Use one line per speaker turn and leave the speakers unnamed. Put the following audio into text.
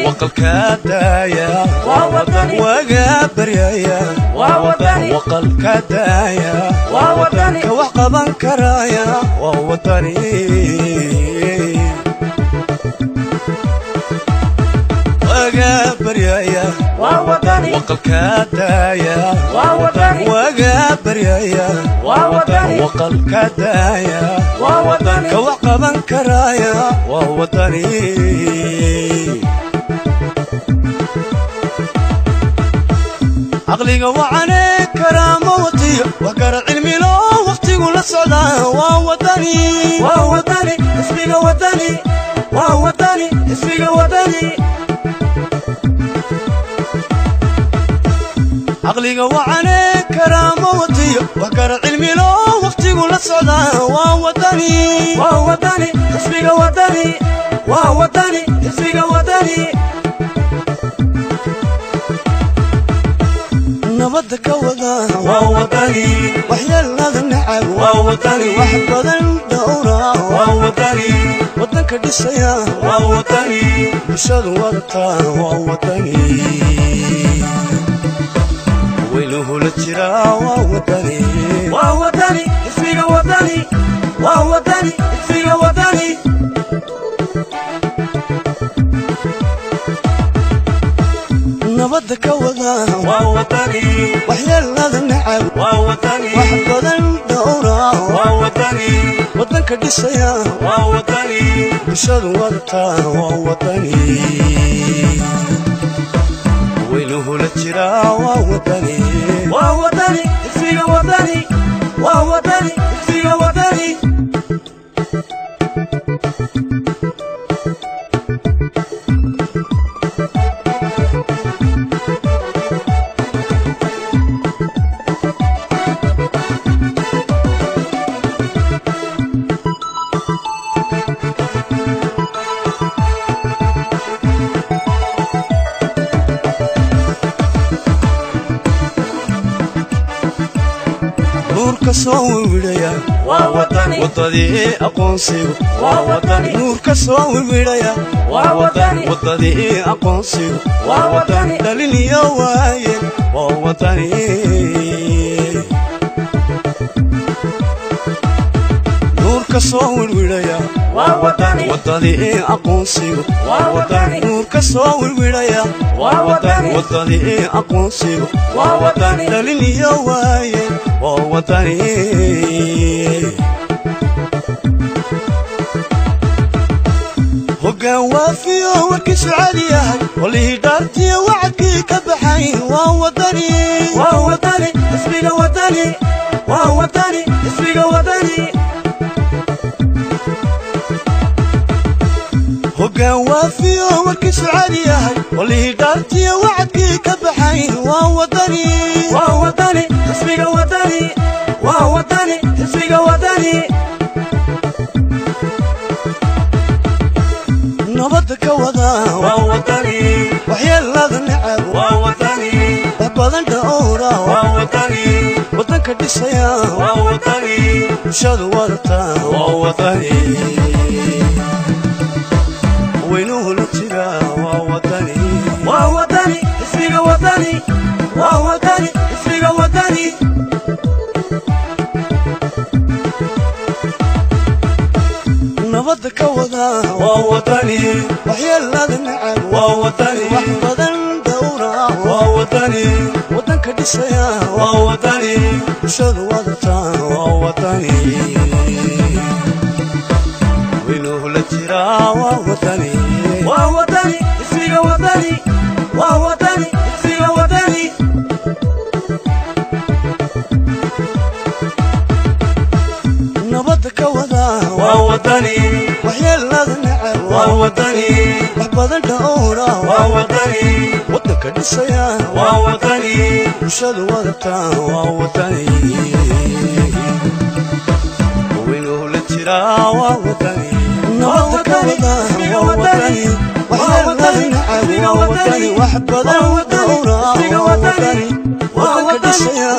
Waqalka daaya waga baryaya waqalka daaya ka wax qaban karaya waa wadani waga baryaya waqalka daaya waga baryaya waqalka daaya ka wax qaban karaya waa wadani caqliga wacane karaamo watiyo wax gara cilmi loo waqtigu la socdaa waa wadani waa wadani ismiga wadani waa wadani ismiga wadani caqliga wacane karaamo watiyo wax gara cilmi loo waqtigu la socdaa waa wadani waa wadani ismiga wadani waa wadani ismiga wadani nabadda ka wada waa wadani waxyeelada nacab waa wadani wax badan dhowra waa wadani wadanka dhisaya waa wadani bulshadu wadataa waa wadani weynuhu la jiraa waa wadani waa wadani ismiga wadani waa wadani ismiga wadani nabadda ka wada waa wadani waxyeelada nacab waa wadani wax badan dhowra waa wadani wadanka dhisaya waa wadani bulshadu wadataa waa wadani weynuhu la jiraa waa wadani waa wadani ismiga wadani waa wadani ismiga wadani wadadii aqoonsigu nuurka soo wiwidhaya wadadii aqoonsigu dhaliniyo waaye waa wadani nuurka soo wirwidhaya wadadii aqoonsigu nuurka soo wirwidhaya wadadii aqoonsigu dhaliniyo waaye waa wadani hoggaan waafiyo warkiisu cadi yahay walihii dhaartiyo wacadkii ka baxay waa wadani waa wadani ismiga wadani waa wadani ismiga wadani hoggaan waafiyo warkiisu cadi yahay walihii dhaartiyo wacadkii ka baxay waa wadani waa wadani ismiga wadani waa wadani ismiga wadani nabadda ka wada waa wadani waxyeelada nacab waa wadani wax badan dhowra waa wadani wadanka dhisaya waa wadani bulshadu wadataa waa wadani weynuhu la jiraa waa wadani waa wadani ismiga wadani waa wadani ismiga wadani nabadda ka wada waa wadani waxyeelada nacab waa wadani wax badan dhowra waa wadani wadanka dhisaya waa wadani bulshadu wadataa waa wadani weynuhu la jiraa waa wadani waa wadani ismiga wadani waa wadani ismiga wadani nabadda ka wada waa wadani waxyeelada nacab waa wadani wax badan dhowra waa wadani wadanka dhisaya waa wadani bulshadu wadataa waa wadani weynuhu la jiraa. Jira waa wadani, nabadda ka wada waa wadani, waxyeelada nacab waa wadani, wax badan dhowra waa wadani, wadanka dhisaya